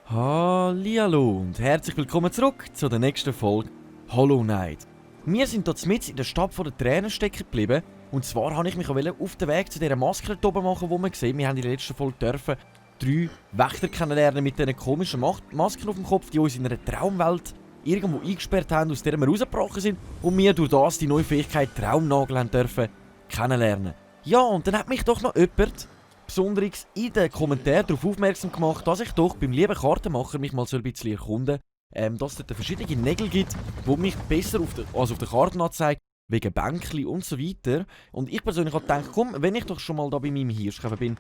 Hallihallo und herzlich willkommen zurück zu der nächsten Folge Hollow Knight. Wir sind hier mitten in der Stadt von der Tränen stecken geblieben. Und zwar wollte ich mich auf den Weg zu dieser Maske dort oben machen, die wir sehen. Wir haben in der letzten Folge 3 Wächter kennenlernen mit diesen komischen Masken auf dem Kopf, die uns in einer Traumwelt irgendwo eingesperrt haben, aus der wir rausgebrochen sind. Und wir durch das die neue Fähigkeit Traumnagel haben dürfen kennenlernen. Ja, und dann hat mich doch noch jemand besonders in den Kommentaren darauf aufmerksam gemacht, dass ich doch beim lieben Kartenmacher mich mal so ein bisschen erkunden, dass es dort verschiedene Nägel gibt, die mich besser auf der Karte anzeigen, wegen Bänkli und so weiter. Und ich persönlich habe gedacht, komm, wenn ich doch schon mal da bei meinem Hirschkäfer bin,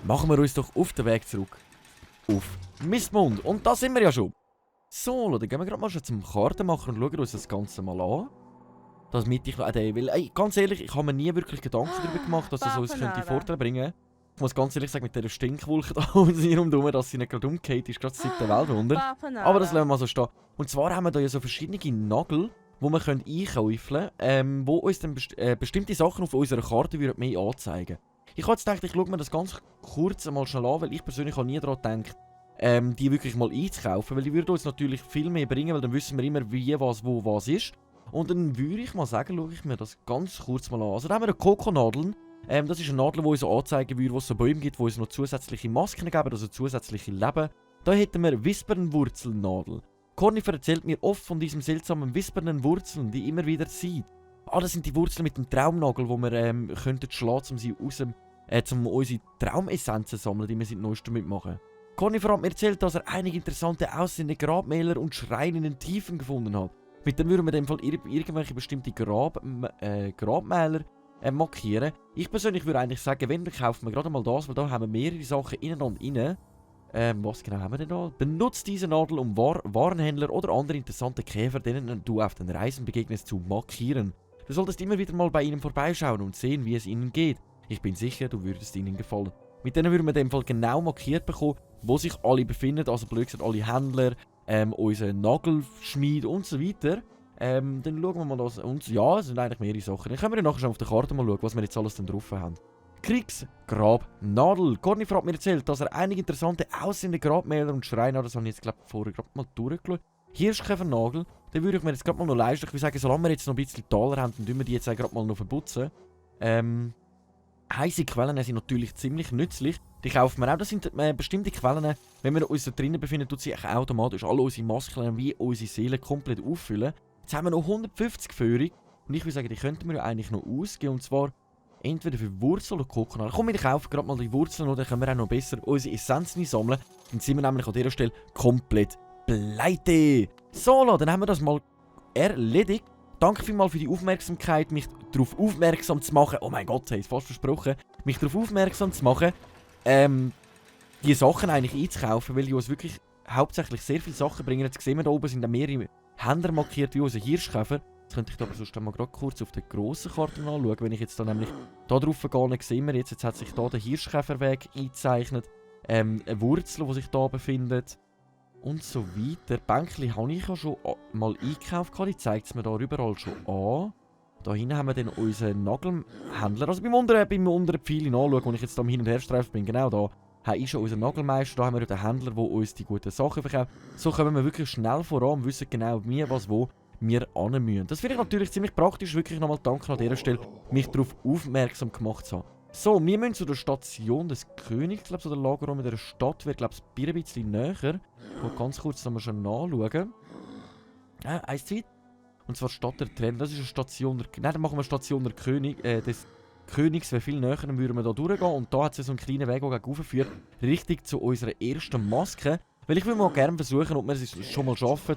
machen wir uns doch auf den Weg zurück auf Mistmund. Und da sind wir ja schon. So, dann gehen wir gerade mal schon zum Kartenmacher und schauen uns das Ganze mal an. Damit ich noch weil, ganz ehrlich, ich habe mir nie wirklich Gedanken darüber gemacht, dass das uns Vorteile bringen könnte. Ich muss ganz ehrlich sagen, mit dieser Stinkwolke da um sie herum, dass sie nicht gerade umgeht, ist gerade seit der Weltwunder. Aber das lassen wir mal so stehen. Und zwar haben wir hier ja so verschiedene Nagel, die wir einkaufen können, die uns dann bestimmte Sachen auf unserer Karte mehr anzeigen. Ich habe jetzt gedacht, ich schaue mir das ganz kurz mal schnell an, weil ich persönlich habe nie daran gedacht, die wirklich mal einzukaufen, weil die würden uns natürlich viel mehr bringen, weil dann wissen wir immer, wie, was, wo, was ist. Und dann würde ich mal sagen, schaue ich mir das ganz kurz mal an. Also da haben wir eine Kokonadeln. Das ist eine Nadel, die uns anzeigen würde, wo es so Bäume gibt, die uns noch zusätzliche Masken geben, also zusätzliche Leben. Da hätten wir Wispernwurzelnadel. Cornifer erzählt mir oft von diesem seltsamen wispernden Wurzeln, die immer wieder sieht. Das sind die Wurzeln mit dem Traumnagel, die wir könnten schlagen, um unsere Traumessenzen zu sammeln, die wir seit neuestem mitmachen. Cornifer hat mir erzählt, dass er einige interessante aussehende Grabmäler und Schreine in den Tiefen gefunden hat. Mit dem würden wir in dem Fall irgendwelche bestimmte Grabmäler markieren. Ich persönlich würde eigentlich sagen, wenn, dann kaufen wir gerade mal das, weil da haben wir mehrere Sachen ineinander rein. Was genau haben wir denn da? Benutzt diese Nadel, um Warenhändler oder andere interessante Käfer, denen du auf den Reisen begegnest, zu markieren. Du solltest immer wieder mal bei ihnen vorbeischauen und sehen, wie es ihnen geht. Ich bin sicher, du würdest ihnen gefallen. Mit denen würden wir in dem Fall genau markiert bekommen, wo sich alle befinden, also blöd gesagt alle Händler, unser Nagelschmied und so weiter. Dann schauen wir mal das. Und ja, es sind eigentlich mehrere Sachen. Dann können wir nachher schon auf der Karte mal schauen, was wir jetzt alles drauf haben. Kriegsgrabnadel. Cornifer hat mir erzählt, dass er einige interessante aussehende Grabmäler und Schreine hat. Das habe ich jetzt, glaube ich, vorher gerade mal durchgeschaut. Hirschkäfernagel. Den würde ich mir jetzt gerade mal noch leisten. Ich würde sagen, solange wir jetzt noch ein bisschen Taler haben, dann tun wir die jetzt gerade mal noch verputzen. Heisse Quellen sind natürlich ziemlich nützlich. Die kaufen wir auch. Das sind bestimmte Quellen. Wenn wir uns da drinnen befinden, tut sich automatisch alle unsere Masken wie unsere Seele komplett auffüllen. Jetzt haben wir noch 150 Führung. Und ich würde sagen, die könnten wir ja eigentlich noch ausgeben. Und zwar entweder für Wurzel oder Kokonadel. Komm, wir kaufen gerade mal die Wurzeln oder können wir auch noch besser unsere Essenzen sammeln. Dann sind wir nämlich an dieser Stelle komplett pleite. So, dann haben wir das mal erledigt. Danke vielmals für die Aufmerksamkeit, mich darauf aufmerksam zu machen. Oh mein Gott, ich habe es fast versprochen. Mich darauf aufmerksam zu machen, die Sachen eigentlich einzukaufen, weil die uns wirklich hauptsächlich sehr viele Sachen bringen. Jetzt sehen wir da oben sind mehrere Händler markiert wie unser Hirschkäfer. Jetzt könnte ich aber sonst mal gerade kurz auf der grossen Karte anschauen. Wenn ich jetzt da nämlich da drauf gehe, dann sehen wir jetzt hat sich da der Hirschkäferweg eingezeichnet. Eine Wurzel, die sich da befindet. Und so weiter. Bänkli habe ich ja schon mal eingekauft. Die zeigt es mir da überall schon an. Da hinten haben wir dann unseren Nagelhändler. Also beim unteren Pfeil anschauen, wo ich jetzt da hin und her streifen bin. Genau da habe ich schon unseren Nagelmeister. Da haben wir den Händler, der uns die guten Sachen verkauft. So kommen wir wirklich schnell voran und wissen genau, wie, was, wo wir hin müssen. Das finde ich natürlich ziemlich praktisch. Wirklich nochmal danke an dieser Stelle, mich darauf aufmerksam gemacht zu haben. So, wir müssen zu der Station des Königs, glaube ich, oder Lagerraum in der Stadt. Wird, glaube ich, ein bisschen näher. Ich will ganz kurz nochmal schon nachschauen. Eins Zeit. Und zwar Stadt der Tränen. Das ist eine Station der... Nein, dann machen wir Station der des Königs. Wäre viel näher, dann würden wir da durchgehen. Und da hat es so einen kleinen Weg, der raufführt. Richtig zu unserer ersten Maske. Weil ich will mal gerne versuchen, ob wir es schon mal schaffen,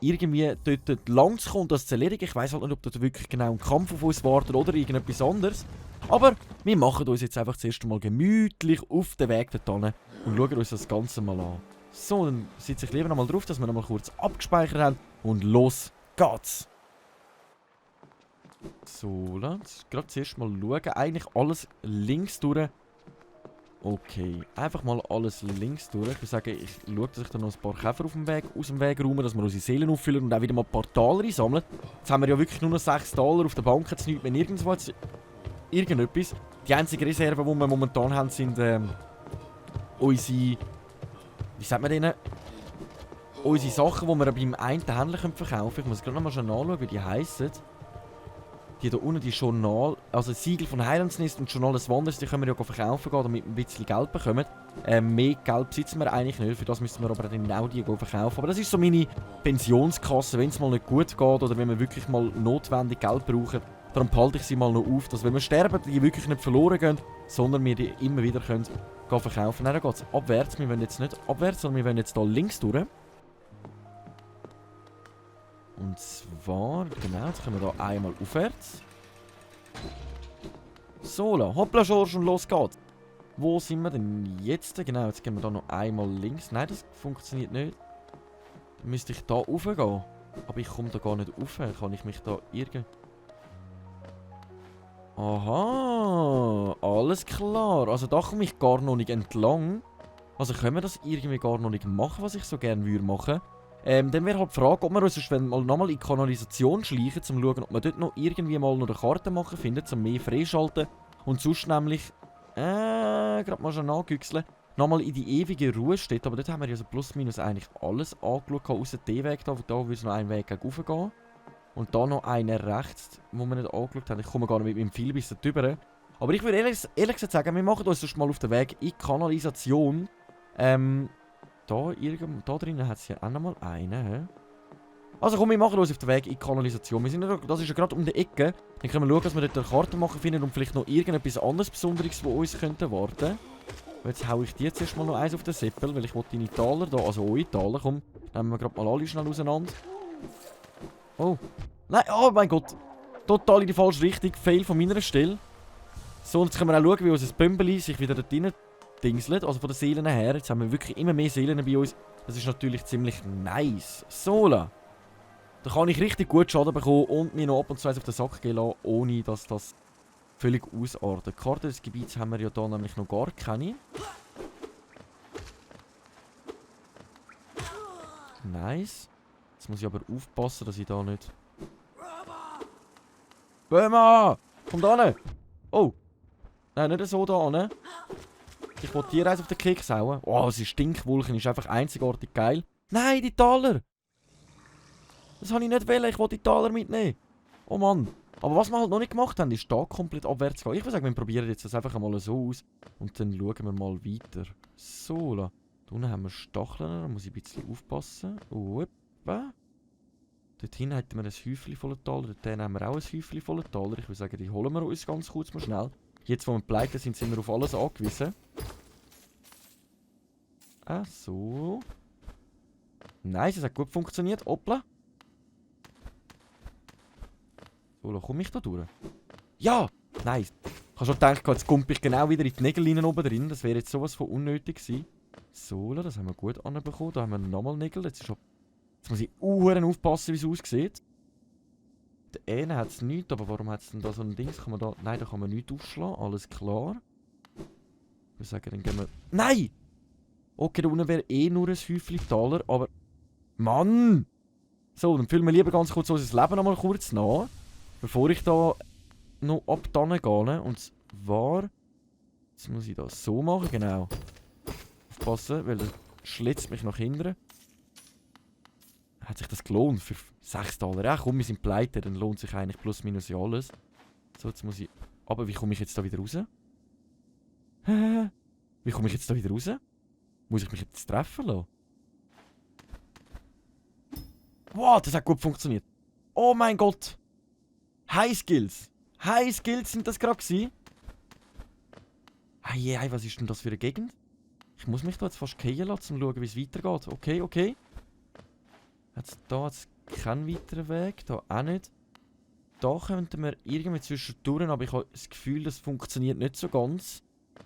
irgendwie dort lang zu kommen und das zu erledigen. Ich weiss halt nicht, ob dort wirklich genau ein Kampf auf uns wartet oder irgendetwas anderes. Aber wir machen uns jetzt einfach das erste Mal gemütlich auf den Weg dorthin und schauen uns das Ganze mal an. So, dann sitze ich lieber noch mal drauf, dass wir noch mal kurz abgespeichert haben. Und los geht's! So, lass uns gerade zuerst mal schauen. Eigentlich alles links durch Okay, einfach mal alles links durch. Ich würde sagen, ich schaue, dass ich dann noch ein paar Käfer aus dem Weg räume, dass wir unsere Seelen auffüllen und auch wieder mal ein paar Taler einsammeln. Jetzt haben wir ja wirklich nur noch 6 Taler auf der Bank, jetzt nichts mehr nirgendwo, jetzt irgendetwas. Die einzigen Reserven, die wir momentan haben, sind unsere... Wie sagt man denen? Unsere Sachen, die wir beim einen Händler verkaufen können. Ich muss gerade noch mal schon nachschauen, wie die heissen. Die da unten, die Journal, also Siegel von Heilandsnest und Journal des Wanders, die können wir ja verkaufen gehen, damit wir ein bisschen Geld bekommen. Mehr Geld besitzen wir eigentlich nicht, für das müssen wir aber dann auch die verkaufen. Aber das ist so meine Pensionskasse, wenn es mal nicht gut geht oder wenn wir wirklich mal notwendig Geld brauchen, darum behalte ich sie mal noch auf, dass wenn wir sterben, die wirklich nicht verloren gehen, sondern wir die immer wieder können verkaufen. Nein, dann geht es abwärts, wir wollen jetzt nicht abwärts, sondern wir wollen jetzt hier links durch. Und zwar, genau, jetzt kommen wir hier einmal aufwärts. So, hoppla, George, und los geht's. Wo sind wir denn jetzt? Genau, jetzt gehen wir hier noch einmal links. Nein, das funktioniert nicht. Dann müsste ich hier raufgehen. Aber ich komme da gar nicht rauf. Kann ich mich da irgendwie... Aha, alles klar. Also da komme ich gar noch nicht entlang. Also können wir das irgendwie gar noch nicht machen, was ich so gerne würde machen. Dann wäre halt die Frage, ob wir uns mal nochmal in die Kanalisation schleichen, um zu schauen, ob wir dort noch irgendwie mal noch eine Karte machen finden, um mehr freischalten. Und sonst nämlich, gerade mal schon nachgüchseln, nochmal in die ewige Ruhestätte. Aber dort haben wir ja so plus minus eigentlich alles angeschaut, außer den Weg da, da würde es noch einen Weg gegen gehen. Und da noch einen rechts, wo wir nicht angeschaut haben. Ich komme gar nicht mit meinem Vielbiss drüber. Aber ich würde ehrlich gesagt sagen, wir machen uns sonst mal auf den Weg in die Kanalisation. Da drinnen hat es ja auch nochmal einen. He? Also komm, wir machen uns auf den Weg in die Kanalisation. Wir sind ja, das ist ja gerade um die Ecke. Dann können wir schauen, dass wir dort eine Karte machen finden und vielleicht noch irgendetwas anderes Besonderes, das uns könnte warten. Jetzt haue ich dir jetzt erstmal noch eins auf den Seppel, weil ich will deine Taler da, also eure Taler, komm, nehmen wir gerade mal alle schnell auseinander. Oh. Nein, oh mein Gott. Total in die falsche Richtung. Fail von meiner Stelle. So, und jetzt können wir auch schauen, wie unser Pömbeli sich wieder dort rein dingselt. Also von den Seelen her. Jetzt haben wir wirklich immer mehr Seelen bei uns. Das ist natürlich ziemlich nice. So, da kann ich richtig gut Schaden bekommen und mir noch ab und zu auf den Sack gehen lassen, ohne dass das völlig ausartet. Die Karte des Gebiets haben wir ja hier nämlich noch gar keine. Nice. Jetzt muss ich aber aufpassen, dass ich da nicht... Böhmer! Komm da hin! Oh! Nein, nicht so da hin. Ich will dir eins auf den Keks hauen. Oh, das ist Stinkwolken, ist einfach einzigartig geil. Nein, die Taler! Das habe ich nicht wollen, ich will die Taler mitnehmen. Oh Mann. Aber was wir halt noch nicht gemacht haben, ist da komplett abwärts gehen. Ich würde sagen, wir probieren jetzt das einfach einmal so aus. Und dann schauen wir mal weiter. So, da unten haben wir Stacheln, da muss ich ein bisschen aufpassen. Uppa. Dorthin hätten wir ein Häufchen voller Taler, dort haben wir auch ein Häufchen voller Taler. Ich würde sagen, die holen wir uns ganz kurz mal schnell. Jetzt, wo wir pleite sind, sind wir auf alles angewiesen. So. Nice, es hat gut funktioniert. Hoppla. So, da komme ich da durch. Ja! Nice. Ich habe schon gedacht, jetzt komme ich genau wieder in die Nägel oben drin. Das wäre jetzt sowas von unnötig gewesen. So, das haben wir gut anbekommen. Da haben wir nochmal Nägel. Jetzt muss ich aufpassen, wie es aussieht. Der eine hat es nicht, aber warum hat es denn da so ein Ding? Kann man da... Nein, da kann man nichts aufschlagen. Alles klar. Ich würde sagen, dann gehen wir... Nein! Okay, da unten wäre eh nur ein Häufchen Taler, aber... Mann! So, dann füllen wir lieber ganz kurz unser Leben nochmal kurz nach. Bevor ich da noch abtannen gehe. Und zwar... Jetzt muss ich das so machen, genau. Aufpassen, weil das schlitzt mich nach hinten. Hat sich das gelohnt für 6 Taler? Ja komm, wir sind pleite, dann lohnt sich eigentlich plus minus ja alles. So, jetzt muss ich... Aber wie komme ich jetzt da wieder raus? Wie komme ich jetzt da wieder raus? Muss ich mich jetzt treffen lassen? Wow, das hat gut funktioniert. Oh mein Gott! High Skills! High Skills sind das gerade gewesen? Hey, was ist denn das für eine Gegend? Ich muss mich da jetzt fast fallen lassen, um zu schauen, wie es weitergeht. Okay, okay. Jetzt da hat's keinen weiteren Weg, da auch nicht. Da könnten wir irgendwie zwischendurch, aber ich habe das Gefühl, das funktioniert nicht so ganz.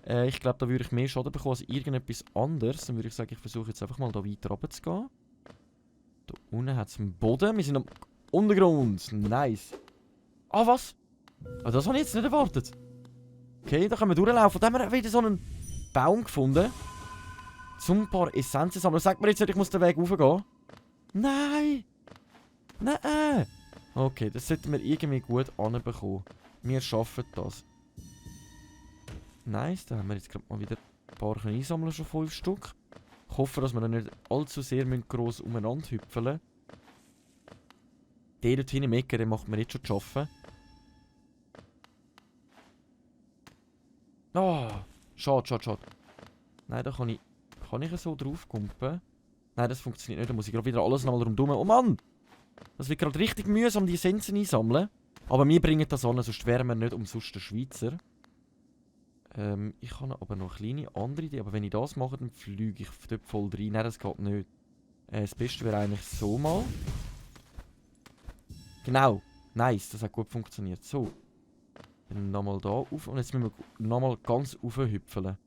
Ich glaube, da würde ich mehr Schaden bekommen als irgendetwas anderes. Dann würde ich sagen, ich versuche jetzt einfach mal da weiter runterzugehen. Da unten hat es einen Boden. Wir sind am Untergrund. Nice. Ah, was? Ah, das habe ich jetzt nicht erwartet. Okay, da können wir durchlaufen. Da haben wir wieder so einen Baum gefunden. Zum paar Essenzen sammeln. Sag mir jetzt nicht, ich muss den Weg raufgehen. Nein! Nein! Okay, das sollten wir irgendwie gut anbekommen. Wir schaffen das. Nice, da haben wir jetzt gerade mal wieder ein paar einsammeln, schon 5 Stück. Ich hoffe, dass wir dann nicht allzu sehr gross umeinander hüpfeln. Den dort hinten im Ecke, den macht mir jetzt schon zu arbeiten. Ah, schade, schade, schade. Nein, da kann ich so draufkumpen. Nein, das funktioniert nicht. Da muss ich gerade wieder alles nochmal rundherum. Oh Mann! Das wird gerade richtig mühsam, die Essenzen einsammeln. Aber wir bringen das an, sonst wären wir nicht umsonst der Schweizer. Ich habe aber noch eine kleine andere Idee. Aber wenn ich das mache, dann fliege ich dort voll rein. Nein, das geht nicht. Das Beste wäre eigentlich so mal. Genau. Nice, das hat gut funktioniert. So. Dann nochmal da auf. Und jetzt müssen wir nochmal ganz raufhüpfeln.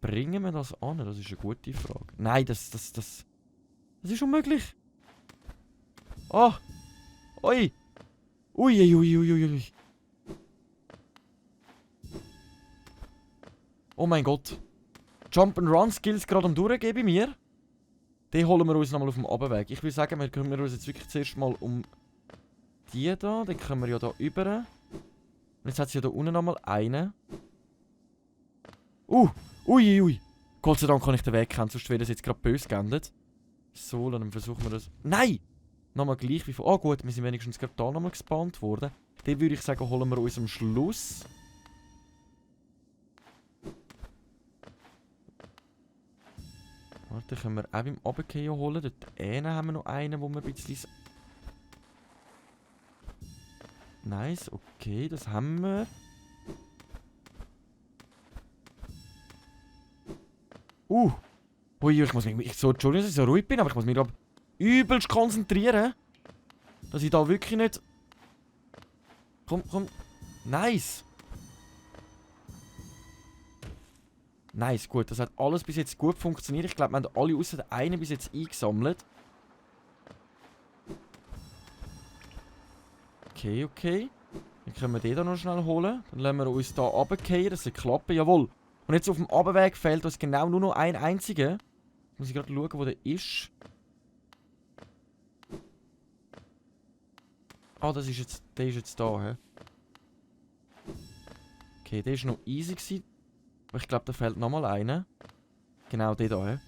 Bringen wir das an? Das ist eine gute Frage. Nein, das ist unmöglich. Oh! Ui! Ui. Oh mein Gott. Jump-and-Run-Skills gerade am Durchgehen bei mir. Den holen wir uns nochmal auf dem Abweg. Ich würde sagen, wir kümmern uns jetzt wirklich zuerst mal um die da. Dann können wir ja da rüber. Und jetzt hat sie ja da unten nochmal einen. Ui. Gott sei Dank kann ich den Weg kennen, sonst wäre das jetzt gerade böse geendet. So, dann versuchen wir das. Nein! Nochmal gleich wie vor. Oh gut, wir sind wenigstens gerade da nochmal gespawnt worden. Den würde ich sagen, holen wir uns am Schluss. Warte, können wir auch beim Runtergehen holen. Dort hinten haben wir noch einen, wo wir ein bisschen... Nice, okay, das haben wir. Ui, ich muss mich... Entschuldigung, dass ich so ruhig bin, aber ich muss mich glaube übelst konzentrieren. Dass ich da wirklich nicht... Komm. Nice. Nice, gut. Das hat alles bis jetzt gut funktioniert. Ich glaube, wir haben alle außer einen bis jetzt eingesammelt. Okay. Dann können wir den da noch schnell holen. Dann lassen wir uns da runterfallen. Das sollte klappen, jawohl. Und jetzt auf dem Abweg fehlt uns genau nur noch ein einziger. Jetzt muss ich gerade schauen, wo der ist. Ah, der ist jetzt da, hä? Okay, der war noch easy gewesen. Aber ich glaube, da fehlt nochmal einer. Genau, der da, hä?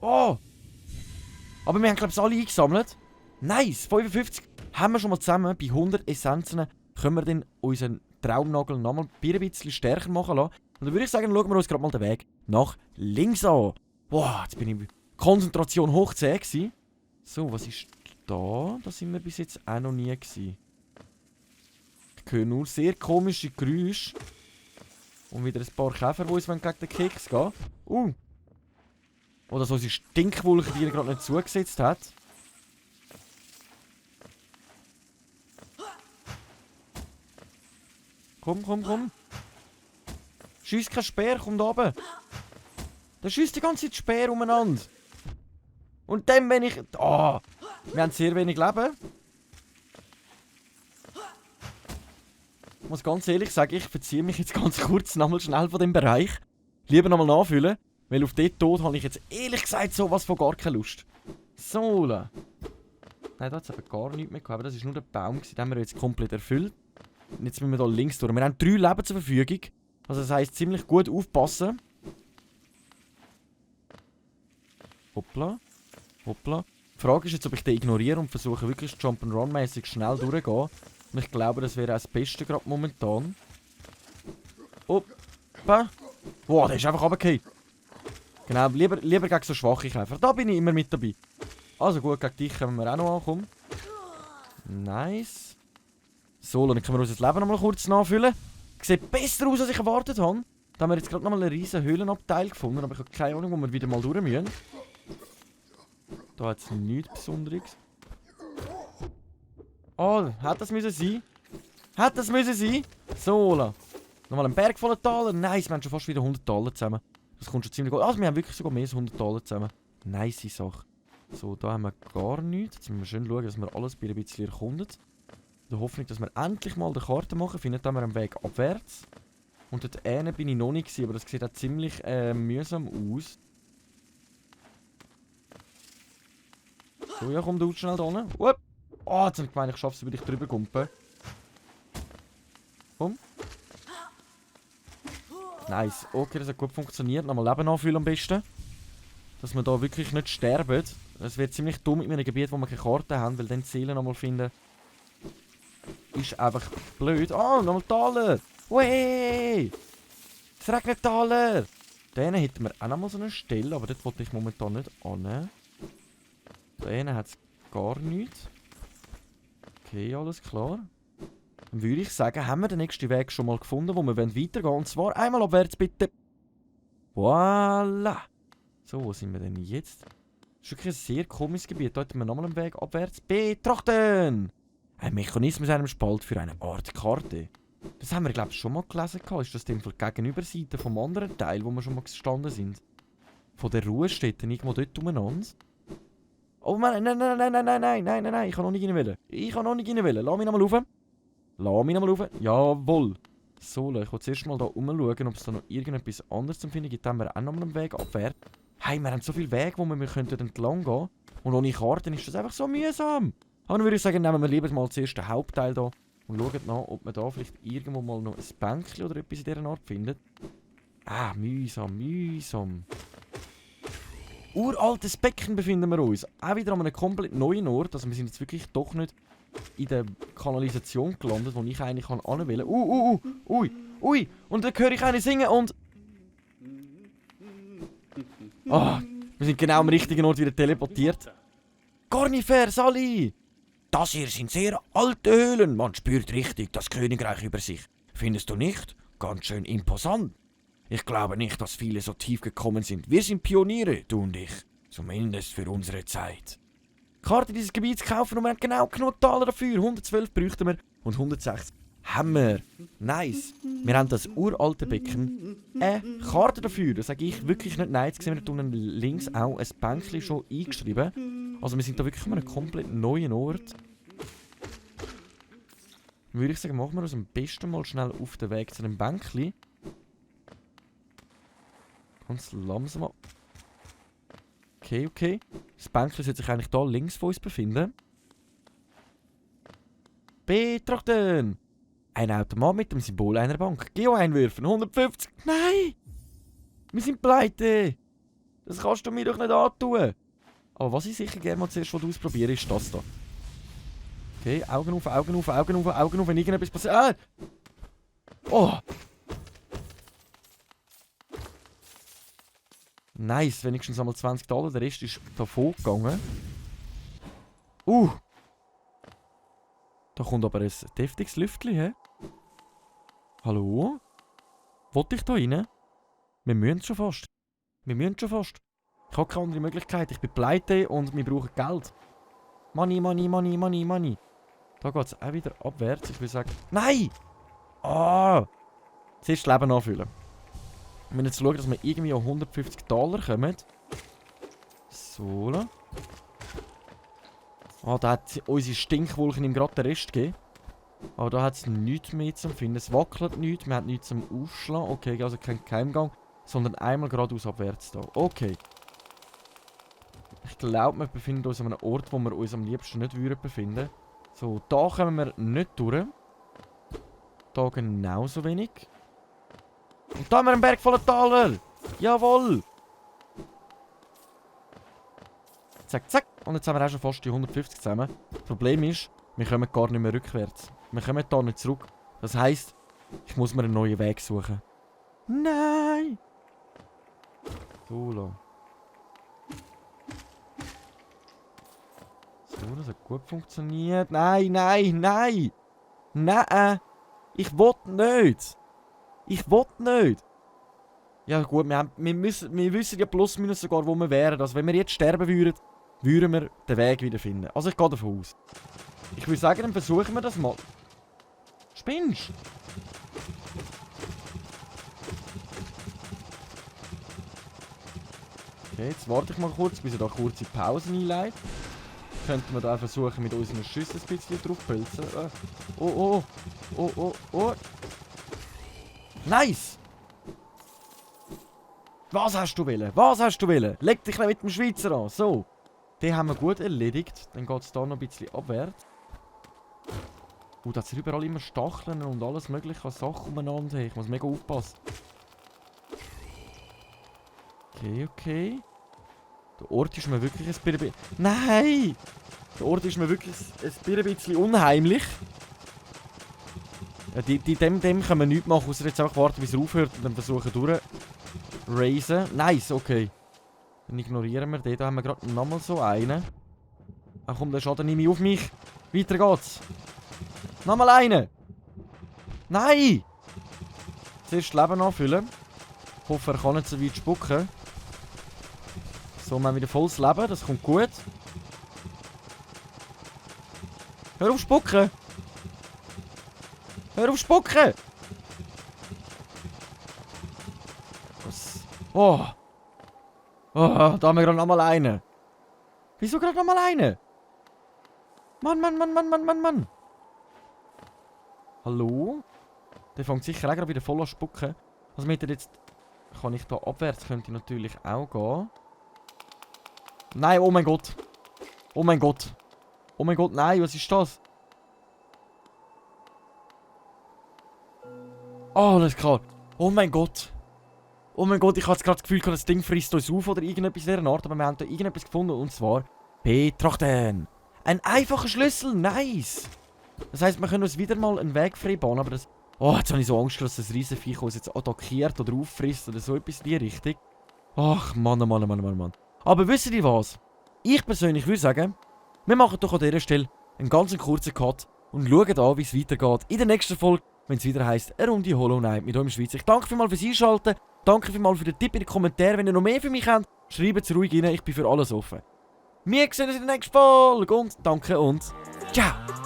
Oh! Aber wir haben, glaube ich, alle eingesammelt. Nice! 55 haben wir schon mal zusammen. Bei 100 Essenzen können wir dann unseren Traumnagel nochmal ein bisschen stärker machen lassen. Und dann würde ich sagen, schauen wir uns gerade mal den Weg nach links an. Boah, jetzt bin ich Konzentration hoch 10 gewesen. So, was ist da? Da sind wir bis jetzt auch noch nie gewesen. Ich höre nur sehr komische Geräusche. Und wieder ein paar Käfer, die uns gegen den Keks gehen. Oder so unsere Stinkwolke, die er gerade nicht zugesetzt hat. Komm. Schiess kein Speer, komm da oben. Der schiesst die ganze Zeit Speer umeinander. Und dann, wenn ich... wir haben sehr wenig Leben. Ich muss ganz ehrlich sagen, ich verziehe mich jetzt ganz kurz nochmal schnell von dem Bereich. Lieber nochmal nachfüllen, weil auf den Tod habe ich jetzt ehrlich gesagt sowas von gar keine Lust. So. Nein, da hat es eben gar nichts mehr gehabt, aber das war nur der Baum, den haben wir jetzt komplett erfüllt. Und jetzt müssen wir hier links durch. Wir haben 3 Leben zur Verfügung. Also das heisst, ziemlich gut aufpassen. Hoppla. Die Frage ist jetzt, ob ich den ignoriere und versuche wirklich Jump'n'Run-mäßig schnell durchzugehen. Und ich glaube, das wäre auch das Beste gerade momentan. Hoppa. Boah, der ist einfach runtergefallen. Genau, lieber gegen so schwache Käfer. Da bin ich immer mit dabei. Also gut, gegen dich können wir auch noch ankommen. Nice. So, dann können wir uns das Leben noch mal kurz nachfüllen. Sieht besser aus, als ich erwartet habe. Da haben wir jetzt gerade noch mal einen riesen Höhlenabteil gefunden, aber ich habe keine Ahnung, wo wir wieder mal durch müssen. Da hat es nichts Besonderes. Oh, hat das müssen sein? So, nochmal ein Berg voller Taler. Nice, wir haben schon fast wieder 100 Taler zusammen. Das kommt schon ziemlich gut. Also, wir haben wirklich sogar mehr als 100 Taler zusammen. Nice Sache. So, da haben wir gar nichts. Jetzt müssen wir schön schauen, dass wir alles ein bisschen erkunden. In der Hoffnung, dass wir endlich mal die Karte machen. Findet dann wir einen Weg abwärts. Und dort hinten bin ich noch nicht gewesen, aber das sieht auch ziemlich mühsam aus. So, ja, komm du schnell da hin. Oh, jetzt habe ich gemeint, ich schaffe es, über dich drüber kumpen. Komm. Nice. Okay, das hat gut funktioniert. Nochmal Leben anfüllen am besten. Dass wir da wirklich nicht sterben. Es wird ziemlich dumm in einem Gebiet, wo wir keine Karte haben, weil dann die Seelen nochmal finden. Ist einfach blöd. Oh, nochmal Taler! Wey! Es regnet Taler! Da hätten wir auch nochmal so eine Stelle, aber dort wollte ich momentan nicht an. Da hat es gar nichts. Okay, alles klar. Dann würde ich sagen, haben wir den nächsten Weg schon mal gefunden, wo wir weitergehen wollen. Und zwar einmal abwärts, bitte. Voilà! So, wo sind wir denn jetzt? Das ist wirklich ein sehr komisches Gebiet. Da hätten wir nochmal einen Weg abwärts. Betrachten! Ein Mechanismus in einem Spalt für eine Art Karte. Das haben wir, glaube ich, schon mal gelesen. Ist das dem von der Gegenüberseite vom anderen Teil, wo wir schon mal gestanden sind? Von der Ruhestätte, irgendwo dort umeinander? Oh nein, nein, ich kann noch nicht rein wollen. Lass mich nochmal rauf. Jawohl. So, ich will zuerst mal da rumschauen, ob es da noch irgendetwas anderes zu finden gibt. Dann haben wir auch nochmal einen Weg abwärts. Hey, wir haben so viele Wege, wo wir entlang gehen können. Und ohne Karten ist das einfach so mühsam. Aber dann würde ich sagen, nehmen wir lieber mal zuerst den Hauptteil hier und schauen nach, ob man da vielleicht irgendwo mal noch ein Bänkchen oder etwas in dieser Art findet. Ah, mühsam. Uraltes Becken befinden wir uns. Auch wieder an einem komplett neuen Ort. Also wir sind jetzt wirklich doch nicht in der Kanalisation gelandet, wo ich eigentlich hin will. Ui. Und dann höre ich einen singen und... Ah, wir sind genau am richtigen Ort wieder teleportiert. Cornifer, Sally! Das hier sind sehr alte Höhlen. Man spürt richtig das Königreich über sich. Findest du nicht? Ganz schön imposant. Ich glaube nicht, dass viele so tief gekommen sind. Wir sind Pioniere, du und ich. Zumindest für unsere Zeit. Karte dieses Gebiets kaufen und wir haben genau genug Taler dafür. 112 bräuchten wir und 106 haben wir. Nice. Wir haben das uralte Becken. Karte dafür. Da sage ich wirklich nicht nein. Jetzt sehen wir da unten links auch ein Bänkchen schon eingeschrieben. Also wir sind da wirklich an einem komplett neuen Ort. Dann würde ich sagen, machen wir uns am besten mal schnell auf den Weg zu dem Bänkchen. Ganz langsam. Okay. Das Bänkchen sollte sich eigentlich da links von uns befinden. Betrachten! Ein Automat mit dem Symbol einer Bank. Geo einwerfen. 150. Nein! Wir sind pleite! Das kannst du mir doch nicht antun! Aber was ich sicher gerne mal zuerst ausprobieren ist das da. Okay, Augen auf, wenn irgendetwas passiert. Ah! Oh! Nice, wenigstens einmal 20 $. Der Rest ist davon gegangen. Da kommt aber ein deftiges Lüftchen, hä? Hallo? Wollte ich da rein? Wir müssen schon fast. Ich habe keine andere Möglichkeit. Ich bin pleite und wir brauchen Geld. Money. Da geht es auch wieder abwärts. Ich würde sagen... Nein! Ah! Zuerst das Leben anfüllen. Wir müssen jetzt schauen, dass wir irgendwie an 150 $ kommen. So. Da hat unsere Stinkwolken ihm gerade den Rest gegeben. Aber da hat es nichts mehr zum Finden. Es wackelt nichts, wir haben nichts zum Aufschlagen. Okay, also kein Keimgang, sondern einmal geradeaus abwärts da. Okay. Ich glaube, wir befinden uns an einem Ort, wo wir uns am liebsten nicht befinden würden. So, da kommen wir nicht durch. Da genauso wenig. Und da haben wir einen Berg voller Taler. Jawohl. Zack. Und jetzt haben wir auch schon fast die 150 zusammen. Das Problem ist, wir kommen gar nicht mehr rückwärts. Wir kommen da nicht zurück. Das heisst, ich muss mir einen neuen Weg suchen. Nein! So, la. So, das hat gut funktioniert. Nein! Nein! Ich will nicht! Ja gut, wir wissen ja plus minus sogar, wo wir wären. Also wenn wir jetzt sterben würden wir den Weg wieder finden. Also ich gehe davon aus. Ich würde sagen, dann versuchen wir das mal. Spinnst? Okay, jetzt warte ich mal kurz, bis er da kurze Pausen einleitet. Könnten wir da versuchen, mit unseren Schüssen ein bisschen drauf zu pilzen. Oh. Nice! Was hast du wollen? Was hast du wollen? Leg dich mit dem Schweizer an. So. Den haben wir gut erledigt. Dann geht es da noch ein bisschen abwärts. Da sind überall immer Stacheln und alles mögliche an Sachen umeinander. Ich muss mega aufpassen. Okay, okay. Der Ort ist mir wirklich ein bisschen... Nein! Der Ort ist mir wirklich ein bisschen unheimlich. Ja, dem können wir nichts machen, außer jetzt einfach warten, bis er aufhört und dann versuchen durchraisen. Nice, okay. Dann ignorieren wir den. Da haben wir gerade nochmal so einen. Ach komm, der Schaden nehme ich auf mich. Weiter geht's. Nochmal einen. Nein! Zuerst das Leben anfüllen. Ich hoffe, er kann nicht so weit spucken. So, wir haben wieder volles Leben. Das kommt gut. Hör auf spucken! Hör auf spucken! Was? Oh! Oh, da haben wir gerade nochmal einen. Wieso gerade nochmal einen? Mann. Hallo? Der fängt sicher auch gerade wieder voll an spucken. Was mit jetzt... Kann ich da abwärts? Könnte natürlich auch gehen. Nein, oh mein Gott. Oh mein Gott. Oh mein Gott, nein, was ist das? Oh, alles klar. Oh mein Gott. Oh mein Gott, ich hatte gerade das Gefühl, das Ding frisst uns auf oder irgendetwas in dieser Art. Aber wir haben da irgendetwas gefunden und zwar... Betrachten. Ein einfacher Schlüssel, nice. Das heisst, wir können uns wieder mal einen Weg frei bauen, aber das... Oh, jetzt habe ich so Angst, dass das Riesenviech uns jetzt attackiert oder auffrisst oder so etwas in die Richtung. Ach, Mann. Aber wisst ihr was? Ich persönlich würde sagen, wir machen doch an dieser Stelle einen ganz kurzen Cut und schauen an, wie es weitergeht in der nächsten Folge, wenn es wieder heisst, eine Runde Hollow Knight mit euch im Schweizer. Ich danke vielmals fürs Einschalten, danke vielmals für den Tipp in den Kommentaren. Wenn ihr noch mehr für mich habt, schreibt es ruhig rein, ich bin für alles offen. Wir sehen uns in der nächsten Folge und danke und ciao!